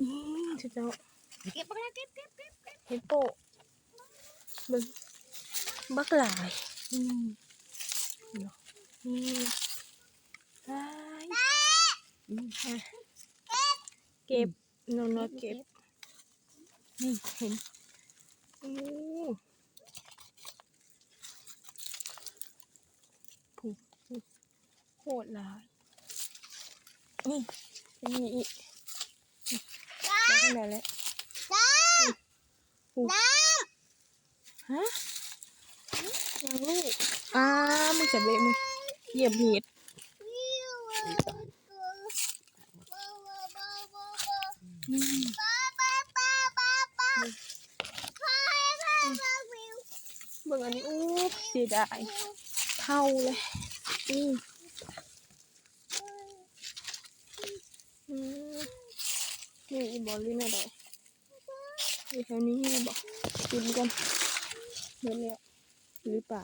ນີ້ເຈົ້າ ເກັບບັກລາ ເກັບ ເກັບ ເກັບ ເກັບ ເຫັດໂປະ ເບິ່ງ ບັກຫຼາຍ ອືມ ນີ້ ຫຼາຍ ອືມ ເກັບ ນ້ອງນ້ອຍເກັບ ນີ້ ເຫັນ ໂອ້ ໂຄດຫຼາຍ ນີ້ ນີ້ອີກ ໄດ້ຂະໜາດແລ້ວ ຮະ ຍັງລູກ ອ້າ ມຶງຈະເບະ ມຶງຢຽບເຫັດ ອືມ ເບິ່ງອັນນີ້ ໂອ້ ເສຍດາຍ ເຖົ້າເລີຍ ອືມ ອືມ ມີອີກບໍ່ ຫຼືແນວໃດ? ຢູ່ແຖວນີ້ມີບໍ່? ກິນກ່ອນ ເບິດແລ້ວຫຼືເປົ່າ?